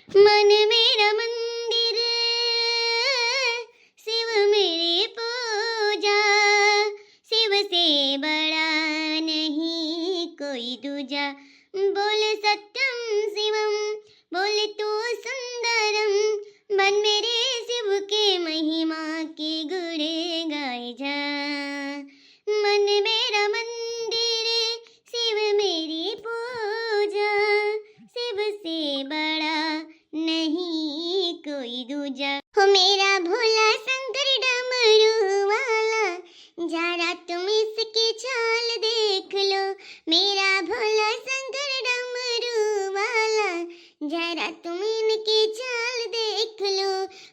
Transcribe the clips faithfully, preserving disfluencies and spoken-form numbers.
मन मेरा मंदिर, शिव मेरी पूजा, शिव से बड़ा नहीं कोई दूजा। बोल सत्यम शिवम, बोल तू सुंदरम, बन मेरे शिव के महिमा के गुण गाए जा। मन मेरा मंदिर, शिव मेरी पूजा, शिव से बड़ा नहीं कोई दूजा। हो मेरा भोला शंकर डमरू वाला, जरा तुम इसकी चाल देख लो। मेरा भोला शंकर डमरू वाला, जरा तुम इनकी चाल देख लो।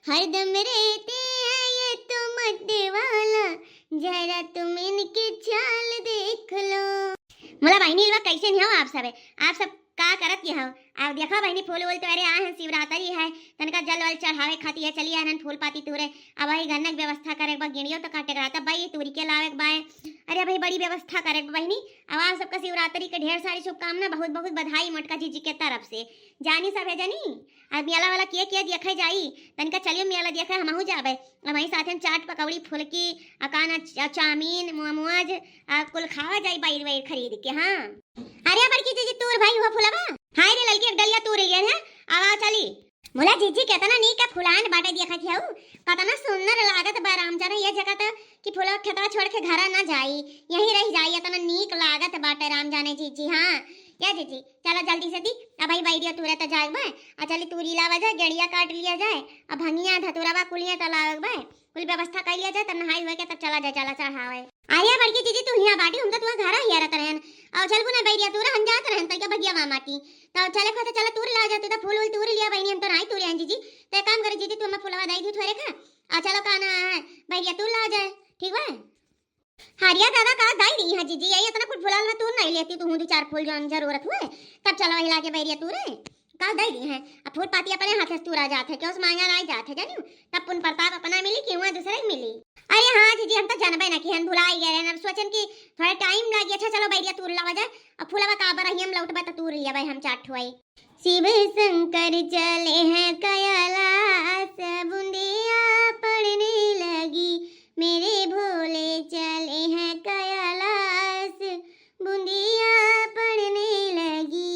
हरदम रहते हैं ये तो मत वाला, जरा तुम इनकी चाल देख लो। मोला बहिनी लोग, कैसे नहीं हो आप सब? आप सब का करत के हो? अब देखा बहिनी, फूल वूल तोरे आए हैं, शिवरात्रि है, तनका जल वल चढ़ावे खातिर है, चली आए हैं फूल पाती तोरे। अब वही गन्ना के व्यवस्था करे के बा, गेंड़ियो तो काटे के रहता, बई तूरी के लावे के बाय। अरे भाई, बड़ी व्यवस्था करे के बा बहिनी। अब आप सबका शिवरात्रि के ढेर सारी शुभकामना, बहुत बहुत बधाई मोटका जीजी के तरफ से। जानी सब है जानी, अब मेला वाला के के देखे जाई, तनका चलियो मेला देखे, हमहू जाबे। अब वहीं साथे में चाट पकौड़ी, फुलकी, आ का ना, च-, चाउमीन, मोमोज, आ कुल खावा जाई बाइर वाइर खरीद के। हाँ। अरे बड़की जीजी, तूर भाई हुआ फुलवा। हाय रे ललकी, एक डलिया तूर लिया है, आवा चली। मोला जीजी, केतना नीक फुलान बाटे, देखत हऊ, कतना सुंदर लागत बा। राम जाने ये जगह त कि फुलवा खेतवा छोड़ के घरा ना जाई, यहीं रह जाई, एतना नीक लागत बाटे। राम जाने जीजी। हाँ, या जीजी, चला जल्दी से दी, अब भाई बैरिया तूरे त जाए बा, आ चली तूरी लावा जाए, गेड़िया काट लिया जाए, अब भंगिया धतुरवा कुलिया त लावे बा, कुल व्यवस्था कर लिया जाए, तब नहाई हुए के तब चला जाए, चला चढ़ावे। अरे बड़की जीजी, तू हियाँ बाटी, हम तो तुहा घरा हिया रहत रहन। और चल बुना बैरिया तूरा, हम जात रहन तैका बगिया वा माटी। तो चले कहते चला तूर ला जाते, तो फूल वूल तूर लिया बहिनी, हम तो नाई तूरे हैं जीजी। तो एक काम करे जीजी, तू हमें फुलवा दाई दी थोड़े खा, और चलो का ना है, बैरिया तूर ला जाए, ठीक बा? हरिया दादा का दाई दी है जीजी, यही इतना कुल फुलाल में तूर नहीं लेती, तू दो चार फूल जौन जरूरत हुए, तब चलो वही लागे बैरिया तूरे। का दे दी है? अब फूल पाती अपने हाथे से तूरा जात है, क्यों से मांगा नाई जात है, जानियो? तब पुन प्रताप अपना मिली कि हुआ दूसरे के मिली? अरे हाँ जीजी, हम तो जानबे ना कि हम भुलाई गए रहन। अब सोचन कि थोड़ा टाइम लागी। अच्छा चलो बैरिया तूर लावा जाए। अब फूलवा का बरही हम लौटबा तो तूर लिया भाई हम चार ठुआई। शिव शंकर चले हैं कैलाश, बूंदिया पड़ने लगी, मेरे भोले चले हैं कैलाश, बूंदिया पड़ने लगी।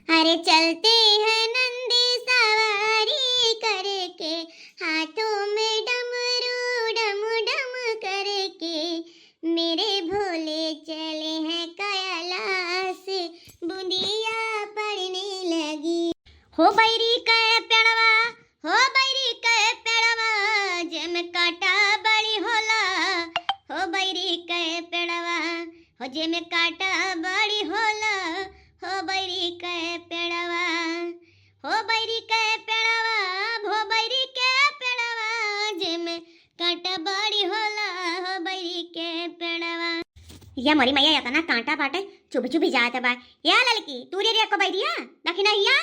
अरे चलते हैं नंदी सवारी करके, हाथों में डमरू डम डम करके, मेरे भोले चले हैं कैलाश, बूंदिया पड़ने लगी। हो बैरी के पेड़वा, हो बैरी के पेड़वा, जेमे कांटा बड़ी होला, हो बैरी के पेड़वा, हो जेमे कांटा बड़ी होला, हो बैरी के पेड़वा, हो बैरी के पेड़वा, हो बैरी के पेड़वा, जेमे कांटा बड़ी होला, हो बैरी के पेड़वा। या मोरी मैया, एतना कांटा बाटे, चुभ चुभ जात बा। या ललकी, तूरे रे को बैरिया, दखिना हिया।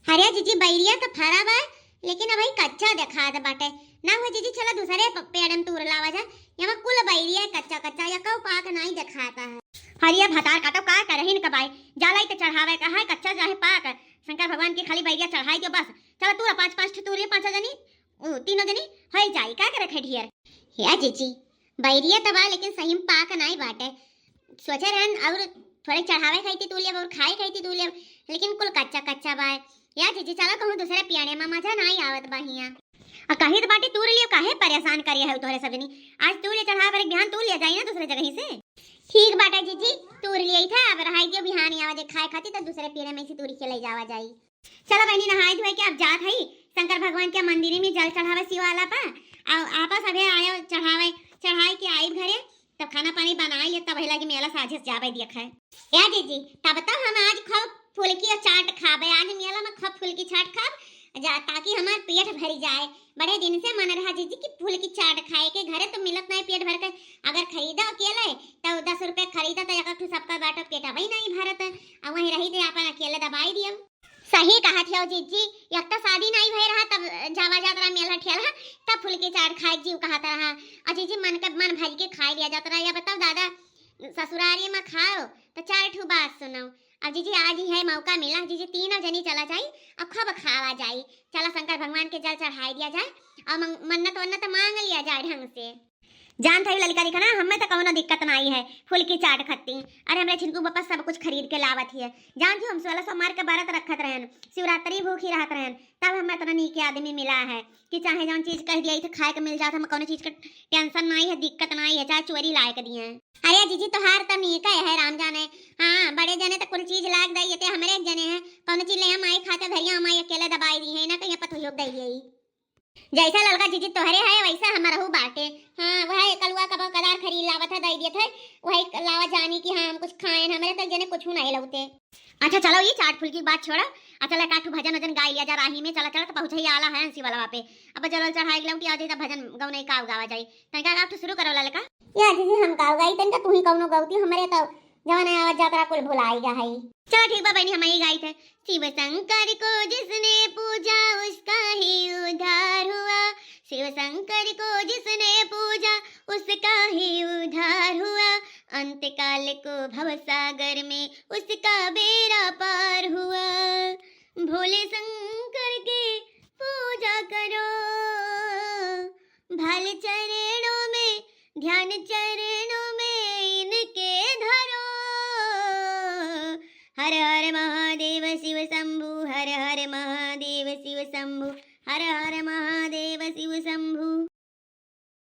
अरे जीजी, बैरिया तो फरा बा, लेकिन अबही कच्चा देखात बाटे। ना हुआ जीजी, चला दूसरे प-, पेड़ में तूर लावा जा। यहाँ कुल बैरिया कच्चा कच्चा, या कऊ पाक नाई देखाता है। हरिया भतार काटो का करहिन कबाई, जालाई तो चढ़ावे का है, कच्चा चाहे पाक, शंकर भगवान की खाली बैरिया चढ़ाई दो बस। चला तूर पाँच पाँच ठो तूर ले, पाँचों जनी, ऊ, तीनों जनी, होई जाई, का करे खे ढेर। या जीजी, बैरिया तो बा, लेकिन सही में पाक नाई बाटे। सोचे रहन और थोड़े चढ़ावे खाई थी तू लेब और खाए खाई थी तू लेब, लेकिन कुल कच्चा कच्चा बा। या जीजी, चलो कहूँ दूसरे पियाने में मजा नाई आवत बा हियाँ। आ कही तो बाटी तूर लियो, काहे परेशान करे है तोहरे सब जनी? आज तूर ले चढ़ावे पर एक बिहान तूर ले जाई ना दूसरे जगह से। ठीक बाटे जीजी, तूर लिया था, अब रहाई दियो, बिहान आवा जे खाए खाती तो दूसरे पियाने में से तूरी के ले जावा जाई। चला बहिनी, नहाए धोए के अब जात हई शंकर भगवान के मंदिर में जल चढ़ावे शिवाला पा। आ, आपा सभे आयो चढ़ावे, चढ़ाए के आइब घरे, तब खाना पानी बनाई ले, तब हिला के मेला साझे से जावे देखे। या जीजी, तब तो हम आज खूब फुलकी और चाट खाबे, आज मेला में खूब फुलकी चाट खाब, जा, ताकि हमार पेट भरी जाए। बड़े दिन से मन रहा जीजी कि फुलकी चाट खाए के, घरे तो मिलत नहीं पेट भर के। अगर खरीदा अकेले तो दस रुपये खरीदा तो एक ठो सबका बाटो, पेट वही नहीं भरत, और वहीं रही थे अपन अकेले दबाई दियो। सही कहत हो जीजी, एक तो शादी नहीं भय रहा, तब जावा जात रहा मेला ठेला, तब फुलकी चाट खाए जीव कहत रहा। और जीजी मन के मन भर के खाए लिया जात रहा। या बताओ दादा, ससुरारी में खाओ तो चार ठो बात सुनो, अब जीजी, आज ही है मौका मिला, जीजी, तीनों जनी चला जाई, अब खूब खावा जाई। चला, शंकर भगवान के जल चढ़ाई दिया जाए और मंग-, मन्नत वन्नत मांग लिया जाए ढंग से। जानत हई ललिका, देखा ना, हमें तो कौनो दिक्कत नाई है, फुलकी चाट खत्ती। अरे, हमरे झिनकू बप्पा सब कुछ खरीद के लावत ही है। जानत ही, हम सोलह सोमवार के व्रत रखत रहन, शिवरात्रि भूखी रहत रहन, तब हम इतना नीक आदमी मिला है कि चाहे जौन चीज कह दिया, इथे खाए के मिल जात, हम कौनो चीज के tension नाई है, दिक्कत नाई है, चाहे चोरी लाए के दिए। अरे जीजी, तोहार त नीक है, राम जाने। हाँ, बड़े जने त कुल चीज लाग दई, ये ते हमरे एक जने हैं, कौनो चीज ले हम आई खाते धरिया, हम आई अकेले दबाई दी है ना, कहीं पतोहियो के दई दिए। जैसा ललका जीजी तोहरे है, वैसा हमरहू बाटे। हाँ, वह कलुआ कबो कदार खरीद लावत है, दई देत है, वही लावा जानी कि हाँ, हम कुछ खाएन, हमरे त जने कुछ नहीं लौते। अच्छा, चलो, ये चाट फुलकी की बात छोड़ा। अच्छा, चला, एक आठ ठो भजन वजन गाई लिया जा राही में। चला, चला, तो पहुँचे ही आला है अंसी वाला वहाँ पे। अब जल वल चढ़ाई के लौटी आ जाई, तब भजन गौनई का गावा जाई। तनिका एक आठ ठो शुरू करो ललका। या जीजी, हम गाओ गाई, तनिका तू ही कौनो गौती, हमरे तो जवान आवाज जातरा कुल भुलाई गा है। चलो, ठीक बा बहनी, हम यही गाई थे। शिव शंकर को जिसने पूजा, उसका ही उद्धार हुआ। शिव शंकर को जिसने पूजा, उसका ही उद्धार हुआ। अंतकाल को भवसागर में उसका बेड़ा पार हुआ। भोले शंकर के पूजा करो, भाले चरणों में, ध्यान चरणों में इनके धरो। हर हर महादेव शिव शंभू, हर हर महादेव शिव शंभू, हर हर